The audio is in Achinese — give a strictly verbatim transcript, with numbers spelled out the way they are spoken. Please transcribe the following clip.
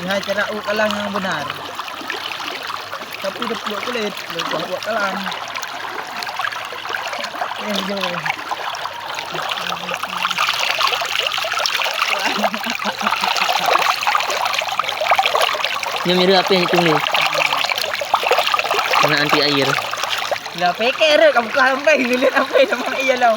Hai, cara uek kalang nyang benar. Tapi dia peluk kulit, lepas uek kalang. Eh, jom. Nyoe mireuh apéh ni tunggu. Kena anti air. Lah, pikir deh, kamu buka sampai, lihat apa nama iya lo.